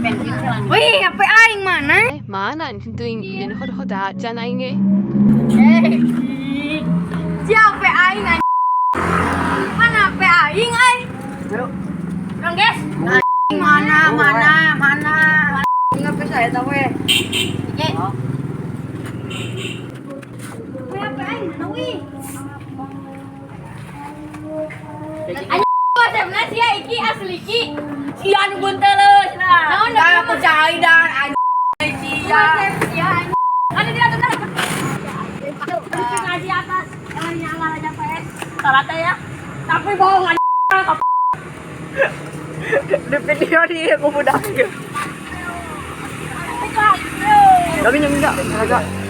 Wih, HP aing mana? Eh, mana tentuin ini hoda hoda aing ge. Eh, siapa HP aing anjing? Mana HP aing ai? Dong, guys. Mana, mana, mana? Ini HP saya tahu ya. Oke. Wih, HP aing mana wih? Anjing, konsepna sia iki asli iki. Sia nu bunteuleuh cenah. Naon Dah aku cai dan anjing sia. Konsep sia anjing. Ada di atas ada. Ngaji atas. Yang nyala aja PS. Salah teh ya. Tapi bohong anjing. Di video di aku budak. Tapi yang enggak, enggak.